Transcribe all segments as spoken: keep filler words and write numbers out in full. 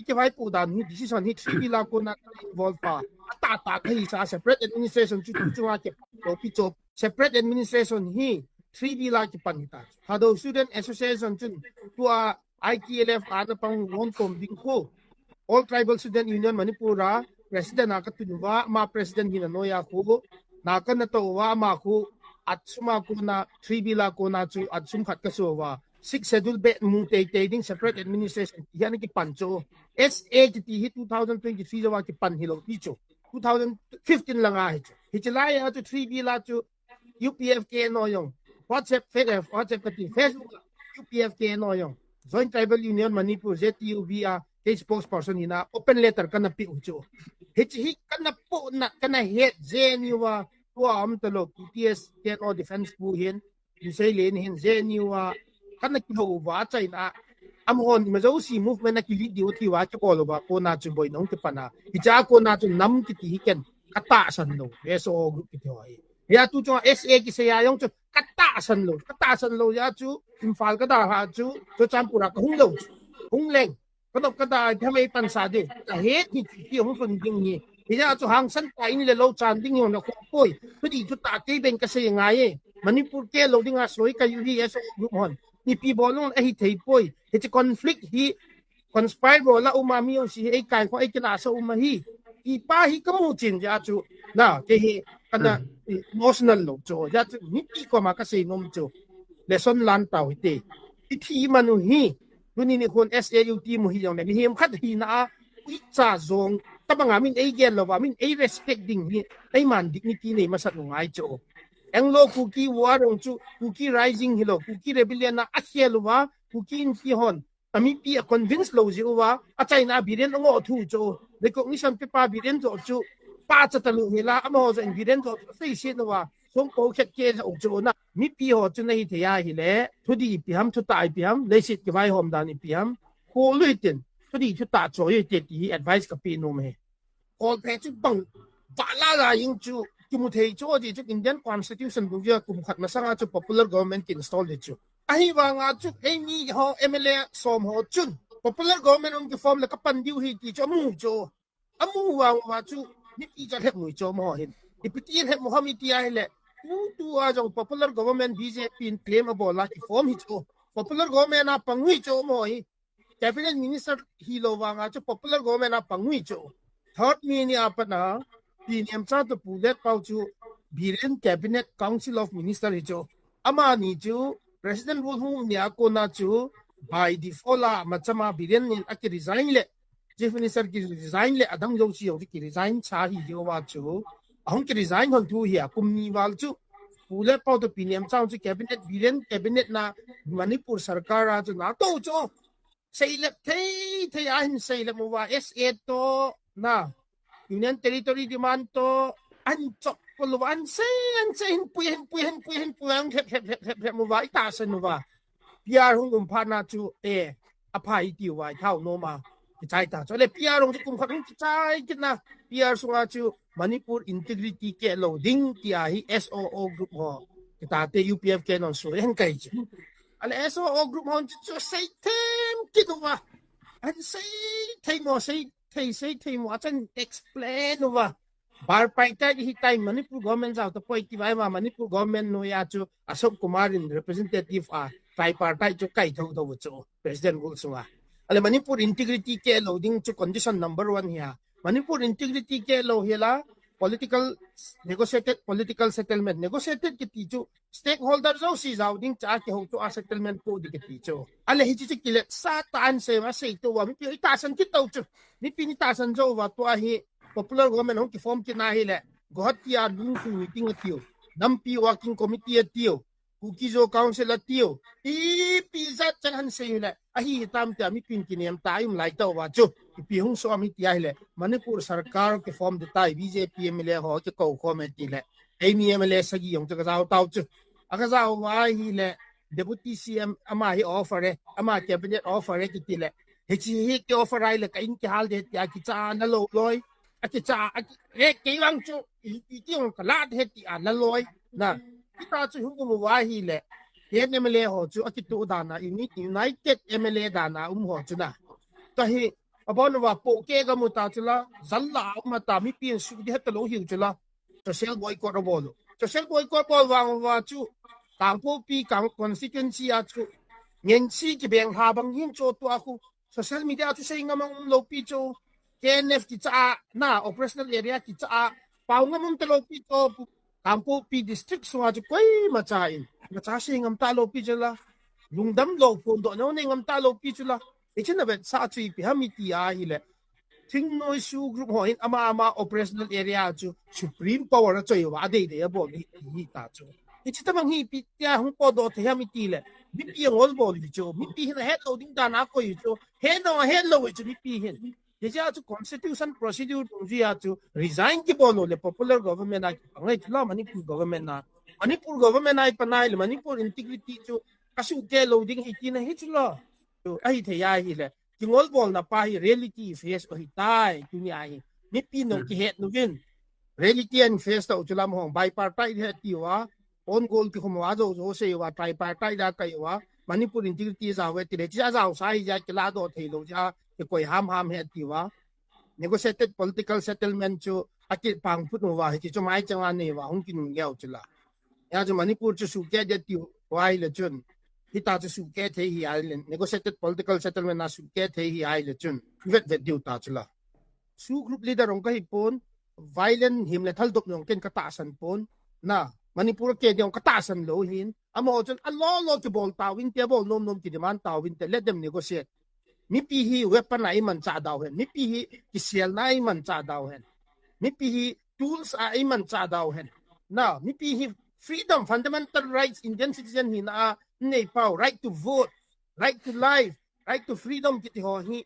kivaipoh dan hi decision hi three bill a kona involve pa. Atah tah kahi sa separate administration chu chu chunga kipan pi chu. Separate administration hi three bill a kipan hita. Thadou Student Association chun tua I T L F ana pang lon tom ding khu. All Tribal Student Union Manipur a president a katun uva, ama president hina noiya khu. Na kana to uva ama khu, atsuma kona three bill a kona chu atsum khat kaso uva. Sixth Schedule beh mu teitei ding separate administration hi ana kipan chu. S A kiti hi two thousand twenty-three jouva kipan hilou pi chu. Two thousand fifteen langa hi chu. Hiche laiya chu three bill a chu U P F K N O jong. WhatsApp, Face-, eh, WhatsApp kati, Facebook, U P F K N O jong. Joint Tribal Union Manipur, J T U B a, kei spokesperson hina, open letter kana pe u chu. Hiche hi kana poh na, kana het J N U a, tua um talou, P T S, K N O Defense Pu hin, Pu Seilen hin, J N U a, kana kihou uva, achaina, amahon, ima jouse movement a kilead diu ati uva, kibol uva, kona chu boina hung kipan a. Hiche a kona chu nam kiti hi ken, katahsan lou, S O O group kiti ho hi. Hia tu chunga S A kisei a jong chu katahsan lou, katahsan lou jeh chu Imphal kada ha chu, Churachandpur a kahung lou chu. Hung leng, kanop kada, ipi ham eipansa ding. Kahet hi chu, hi hung lhun ding hi. Hia chu hangsan tah in le lou chan ding hi hung na khopoi. Thudih thutah kei ben kasei ngai e. Manipur keh lou dinga soi kayu hi S O O group hon. Mipi bol lou ahithei poi. Hiche conflict hi conspire bol a um a mi jouse hi eikai kho eikinahsah um ahi. Ipa hi kamu chin jeh chu. Na, kei hi kana emotional lou chu. Jeh chu mipi koma kasei nom chu. Lesson lan tau hite. Ithi man u hi. Tuni nikhon S A U ti mu hi jongle. Mihem khat hina a. Uicha jong. Tabanga min eigel louva. Min ei respect ding hi. Eiman dignity nei masat u ngai chu. Anglo Kuki War jong chu. Kuki Rising hilou. Kuki Rebellion a akhel uva. Kuki Inpi hon. Amipi a convince lou jeh uva, achaina Biren angoh thu chu, recognition paper Biren joh chu, pachat talou hila, amaho joh in Biren joh chu, seiset uva, songko khet keh joh chu na, mipi ho chu nahi thei ahile, thudih ipi ham, thutah ipi ham, leiset kivaihom dan ipi ham, kholui tin, thudih thutah choi u hite ti hi advice kape nom e. Kolphe chu bang, vala la jing chu, kimu thei chu, aji chu Indian Constitution bung jia kum khat masanga chu popular government ki install di chu. Ahivanga chu, eimi ho M L A som ho chun, popular government hung kiform le kapan diu hi ti chu amu chu. Amu vang uva chu, mipi chu alhep mu chu amaho hin. Ipi ti alhep mu ham iti ahile, tutua jong popular government B J P in claim abol a kiform hi chu. Popular government a pang u hi chu amaho hi. Cabinet Minister hilou vanga chu popular government a pang u hi chu. Third mi ni a pat a, Pi Nemchao toh Pu Letpao chu Biren Cabinet Council of Minister hi chu. Amani chu President rule hung nia kona chu by default a machama Biren in aki resign le, Chief Minister ki resign le, adang jouse jong ki resign cha hi jeh uva chu. Ahung ki resign hon thu hi a kum ni val chu. Pu Letpao toh Pi Nemchao chu Cabinet, Biren Cabinet na Manipur Sarkar a chu nato chu. Seilep thei thei ahin seilep uva S A toh na Union Territory demand toh ahin chop pol uva ahin sei ahin sei ahin pui ahin pui ahin pui ahin pui ahin lhep lhep lhep lhep lhep uva itahsan uva. P R hung um phat na chu e apha iti uva ithao nom a kichai ta chu le P R hung chu kum khat hung kichai kit na P R sunga chu Manipur integrity keh lou ding tia hi S O O group ho. Kitate U P F K non soi hen kai chu. Ale S O O group hon chu, chu sei them kit uva. Ahin sei thei mo, sei thei, sei thei mo, achan explain uva. Bar pai tai hi tai Manipur government jao tapoi ti vai ma Manipur government noiya chu Ashok Kumar in representative a tripartite chu kai tho tho chu President rule sunga. Ale Manipur integrity keh lou ding chu condition number one hi a. Manipur integrity keh lou hi la political negotiated political settlement. Negotiated kiti chu stakeholder jouse jao ding cha kihou chu a settlement po ding kiti chu. Ale hiche chu kiletsah tah in sei ma sei tou va mipi itahsan kit tou chu. Mipi ni tahsan jou va tua hi popular government hung kiform kit na hile. Guwahati a lungthim meeting atiu. Nampi working committee atiu. Kuki-Zo Council atiu. Ipi jat chan han sei hile. Ahi hitam tia mipin kinem tah a um lai tauva chu. Ipi hung som hiti ahile. Manipur Sarkar kiform ding tai B J P M L A ho kikou khom e tile. Eimi M L A sagi jong chu kajao tau chu. Akajao uva ahile. Deputy C M ama hi offer e. Ama cabinet offer e kitile. Hiche hi ki offer ahile ka in kihal ding tia kicha na lou loi. Akicha, aki, he, kei vang chu, i, i, ti ong kalat he ti a, la loi, na. Kita chu hung um uva ahile, he M L A ho chu, akitoh dan a, uni-, united M L A dan a, um ho chu na. Tua hi, Abon uva pohkeh gam u ta chu la, jal la um ta, mipi in suh di het ta lou hiu chu la. Social boycott abol u. Social boycott bol vang uva chu, Kangpokpi, Kang constituency a chu, ngensi kibeng ha bang hin chu tua khu, social media chu sei ngam a um lou pi chu, K N F kicha a, na, operational area kicha a, pao ngam um ta lou pi chu, Kangpokpi district sunga chu koima cha in, ma cha sei ngam ta lou pi chu la, lungdam lou phondoh neo nei ngam ta lou pi chu la, hiche na vetsah chu ipi ham iti a hile, Thingnoi SoO group ho hin ama ama operational area chu supreme power a choi uva, adei dei abol hi, hi ta chu. Hiche tabang hi ipi tia hung potdoh thei ham iti le, mipi angol bol hi chu, mipi hin ahet lou ding dan a koi hi chu, het lou, het lou hi chu mipi hin. Hiche a chu constitution procedure dungjui a chu resign kibol lou le popular government a kipang ahi chu la Manipur government a. Manipur government a ipan ahi le Manipur integrity chu kasuhkeh lou ding ahi tina hi chu la. Chu ahi thei ahi le. Kingol bolna pa hi reality face u ahi tai, tuni ahi. Mipi nong kihet nu vin. Reality and face ta u chu lam hong bipartite het ti uva. On goal kikhum uva jo jo sei uva tripartite da kai uva. Manipur integrity jao ve ti le. Chi a jao sa hi ja kila doh thei lou ja. Kikoi ham ham het ti uva. Negotiated political settlement chu akipang phut uva. Hiche chu mai chang a nei uva. Hung kinung leo chu la. Hia chu Manipur chu suhkeh ding tiu ahi le chun. Hita chu suhkeh thei hi ahi le. Negotiated political settlement a suhkeh thei hi ahi le chun. Vet vet diu ta chu la. SoO group leader ong kahi pon. Violent him le thaldop nong ken katahsan pon. Na, Manipur a keh ding ong katahsan lou hin. Amaho chun alolo kibol tauvin te, abol nom nom kidemand tauvin te. Let them negotiate. Mipi hi weapon a imanchah dau hen. Mipi hi kiselna a imanchah dau hen. Mipi hi tools a imanchah dau hen. Na, mipi hi freedom, fundamental rights, Indian citizen hina a nei pau, right to vote, right to life, right to freedom kiti ho hi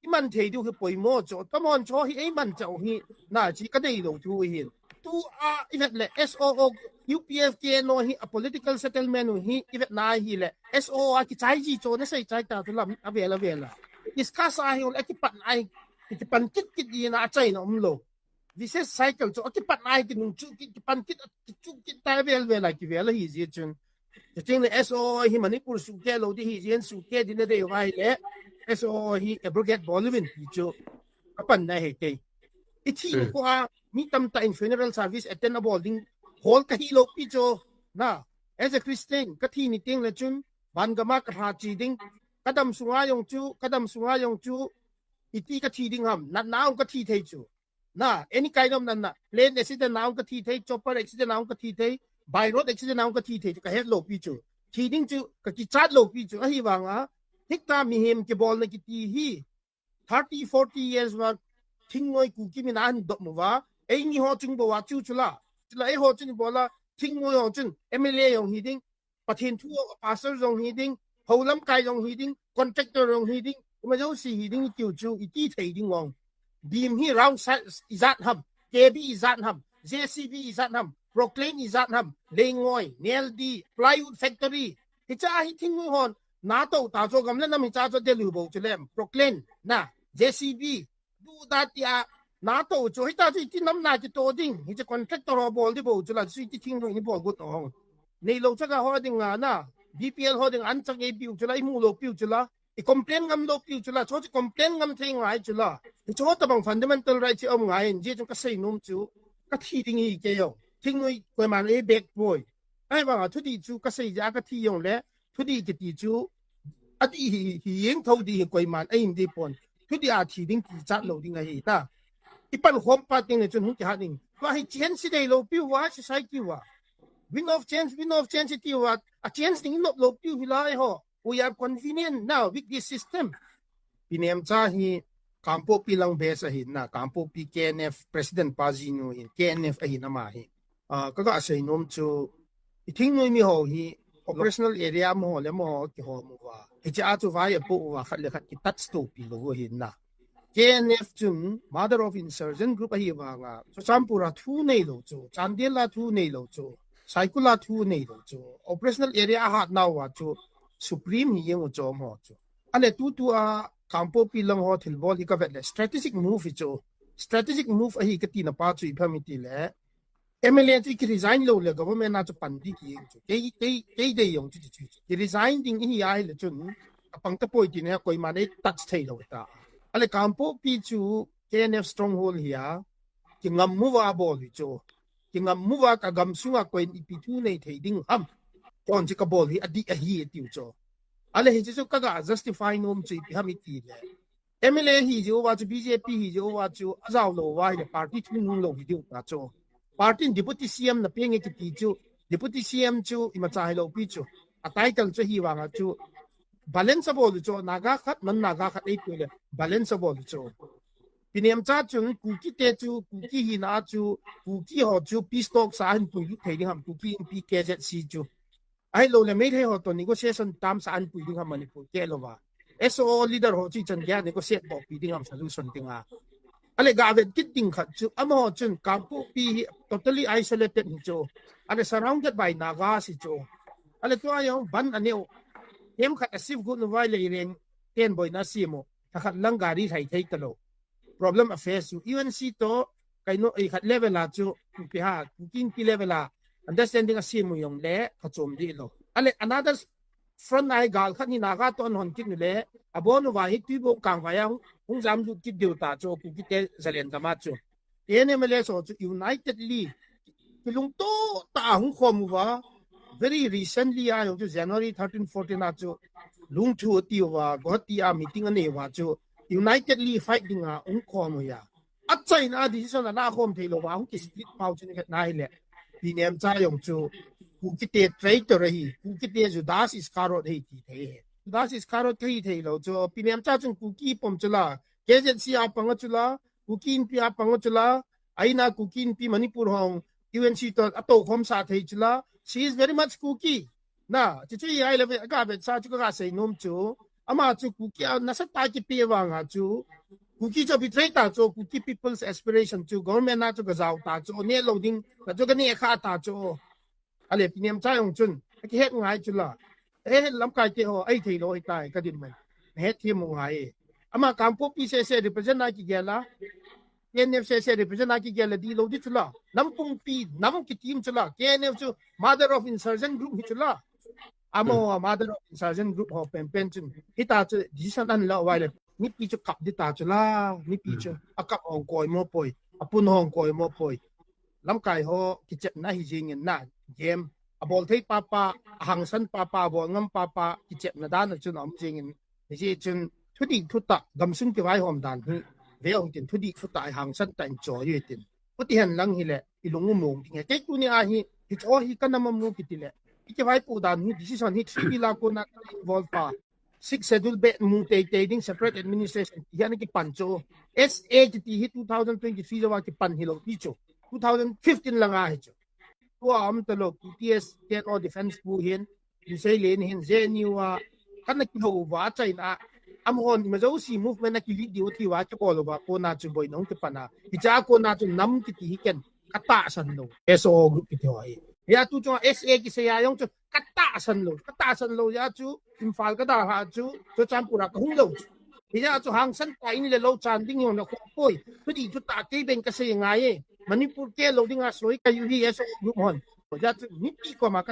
iman thei diu hi poimo chu. Tamon chu hi eimanchah u hi, na, chi kadei lou thu hi. Tu a ivet le S O O, U P F K N O hi a political settlement u hi ivet na hi le S O O a kichai ji chu na sei chai ta tu lam avel avel a. Discuss a hi ul a kipan ai, kipan kit kit di na achaina um lou. Vicious cycle chu akipan ai kinung chu ki, kipan kit, chu kit ta vel vel a kivel a hi ji chun. Chuting le S O O hi Manipur suhkeh lou di hi jin suhkeh di na dei vai le S O O hi abrogate bol uvin ti chu. Kapan na he kei. Ithi ko a mi tamtah in funeral service attend abol ding hol kahi lou pi chu. Na, as a Christian, kathi ni ting le chun, van gam a kalha chi ding, kadam sunga jong chu, kadam sunga jong chu, iti kathi ding ham, natna ong kathi thei chu. Na, any kind of natna, plane accident na ong kathi thei, chopper accident na ong kathi thei, by road accident na ong kathi thei chu, kahet lou pi chu. Thi ding chu, kakichat lou pi chu, ahi vang a, hita mihem kibolna kiti hi, thirty, forty years va, Thingnoi Kuki min a hin dop mu va, eini ho chung bou a chu chu la. Chu la eiho chun ibola, Thingnoi ho chun, M L A jong hi ding, Pathen thu a pastor jong hi ding, hou lamkai jong hi ding, contractor jong hi ding, ima jong si hi ding tiu chu, iti thei ding ong. Beam hi round size ijat ham, K B ijat ham, J C B ijat ham, Proclain ijat ham, Leingoi, Neldi, Plywood Factory. Hicha hi Thingnoi hon, na to ta chu gam le nam hicha chu delu bou chu lem, Proclain, na, J C B, du da tia, na to chu, hita chu iti nam na kito ding, hiche contractor ho bol di bou chu la, chu iti Thingnoi ni bol got ong. Neilou chaga ho ding a na, B P L ho ding an chang ei piu chu la, imu lou piu chu la, i complain ngam lou piu chu la, chu chu complain ngam thei ngai chu la. Chu tabang fundamental right chu um ngai, ji chu kasei nom chu, kathi ding hi kei jong. Thingnoi koiman ei bek poi. Ahivang a thudih chu kasei ja kathi jong le, thudih kiti chu, adih hi, hi jeng tho dih hi koiman, a in dih pon. Thudih a thi ding kichat lou ding ahi ta. Ipan khom pa ting le chun hung kihat ding. Tua hi change si dei lou piu va, society va. Wind of change, wind of change ti va. A change ding nop lou piu hi lai ho. We are convenient now with this system. Pi Nemcha hi Kangpokpi lang base ahi na, Kangpokpi K N F President pa jinu hi, K N F ahi na ma hi. Ah, kaga sei nom chu, i Thingnoi mi ho hi, operational area mo ho le mo ho kihom uva. Hiche a chu vai apo uva khat le khat ki touch to pi lou ahi na. K N F chun mother of insurgent group ahi vang a, Churachandpur a thu neilou chu, Chandel a thu neilou chu, Saikul a thu neilou chu, operational area a hat nau a chu, supreme hi jeng u chom ho chu. Ale tutu a Kangpokpi lang ho thilbol hi kavet le, strategic move hi chu, strategic move ahi kati na pa chu ipi ham iti le, M L A chu ki resign lou le government a chu pan ding hi chu. Kei, kei, kei dei jong chu chu chu. Ki resign ding ihi ahi le chun. Apang tapoi ti ne koiman ei touch thei lou ta. Ale Kangpokpi chu K N F stronghold hi a, kingam uva bol hi chu. Kingam uva ka gam sunga koiin ipi thu nei thei ding ham. Kon chi ka bol hi adi ahi tiu chu. Ale hi chu ka ga justify nom chu ipi ham iti le. M L A hi jeh uva chu, B J P hi jeh uva chu, ajao lou uva ahile party thu nung lou hi diu ta chu. Party in Deputy C M na pe nge kiti chu, Deputy C M chu imacha hilou pi chu. A title chu hi vanga chu, balance abol chu, Naga khat, non Naga khat ei pe le, balance abol chu. Pi Nemcha chun, Kuki te chu, Kuki hina chu, Kuki ho chu, peace talk sa hin pui thei ding ham, Kuki Inpi K Z C chu. Ahilou le Meitei ho toh negotiation tam sa an pui ding ham Manipur keh louva. S O O leader ho chu ichan geiya negotiate bol pi ding ham solution dinga. Ale ga vet kit ding khat chu amaho chun Kangpokpi hi totally isolated hi chu. Ale surrounded by Nagas hi chu. Ale tua jong ban aneo. Kem khat a shift got nu vai le Iren ten boina simu. Thakhat lang gari lhai thei talou. Problem a face chu U N C toh, kaino, eh, khat level a chu, Kuki ha, Kuki Inpi level a, understanding a simu jong le, ka chom di lou. Ale, another front a hi gal khat hi Naga toh an hon kit nu le, abon uva hi Tuibong Kangvai a hung, hung jam lut kit diu ta chu, Kuki te Zalen gam a chu. T N M L S ho chu unitedly, kilungto tah a hung khom uva, very recently a jong chu January thirteen, fourteen a chu, Lungthu ati uva, Guwahati a meeting anei uva chu, unitedly fight dinga hung khom uva. Achaina a decision ana khom thei louva, hung ki split pau chu ni khat na hile. Pi Nemcha jong chu, Kuki te traitor ahi, Kuki te Judas Iscariot ahi ti thei ahi. Judas Iscariot kahi thei lou chu, Pi Nemcha chun Kuki pom chu la, K Z C a pang a chu la, Kuki Inpi a pang a chu la, aina Kuki Inpi Manipur hong U N C toh atou khom sa thei chu la. She is very much Kuki. Na, chu chu hi ai le ve, ka vet sa chu ka, ka sei nom chu. Ama chu Kuki a nasatah a kipe vanga chu. Kuki chu betray ta chu, Kuki people's aspiration chu, government a chu ka jao ta chu, ne lou ding, ka chu ka ne kha ta chu. Ale Pi Nemcha jong chun, akihet ngai chu la. Eh, lamkai te ho, ahi thei lou ahi tai, ka din mai. Hethem u ngai. Ama Kangpokpi sese represent a kigel a. K N F sese represent a kigel a di lou di chu la. Nam pumpi, nam kitim chu la. K N F chu mother of insurgent group hi chu la. Amaho mother of insurgent group ho penpen chun. Hita chu decision an la uva le. Mipi chu kap di ta chu la. Mipi chu. A kap hong koimo poi. A pun hong koimo poi. Lamkai ho kichepna hi jingin na, game. Abol thei papa, ahangsan papa, abol ngam papa, kichepna dan a chun aum jingin. Hijeh chun, thudih thutah, gamsung kivaihom dan hi, ve ong tin, thudih thutah, ahangsan tah in choi u tin. Hiti hen lang hile, ilung umong ding. Kei tuni a hi, hicho hi ka nam a mu kiti le. I kivaipoh dan hi, decision hi, three pillar kona ka involve pa. Sixth Schedule beh mu teitei ding separate administration ti hi ana kipan chu. S A kiti hi two thousand twenty-three jouva kipan hilou pi chu. Two thousand fifteen langa hi chu. Tua um talou P T S K N O defense pu hin, Lusei Len hin, J N U a, kana kihou uva achaina, amahon ima jouse movement a kilead diu ti uva kibol uva kona chu boina hung kipan a. Hicha kona chu nam kiti hi ken, ka tahsan lou. S O O group kiti ho hi. Hia tu chunga S A kisei a jong chu, ka tahsan lou, ka tahsan lou jeh a chu, Imphal ka dalha chu, Churachandpur a ka hung lou chu. Hijeh a chu hangsan tah in le lou chan ding jong na kho poi. Thudih thutah kei ben ka sei ngai e. Manipur keh lou dinga soi ka u hi S O O group hon. Hijeh a chu mipi koma ka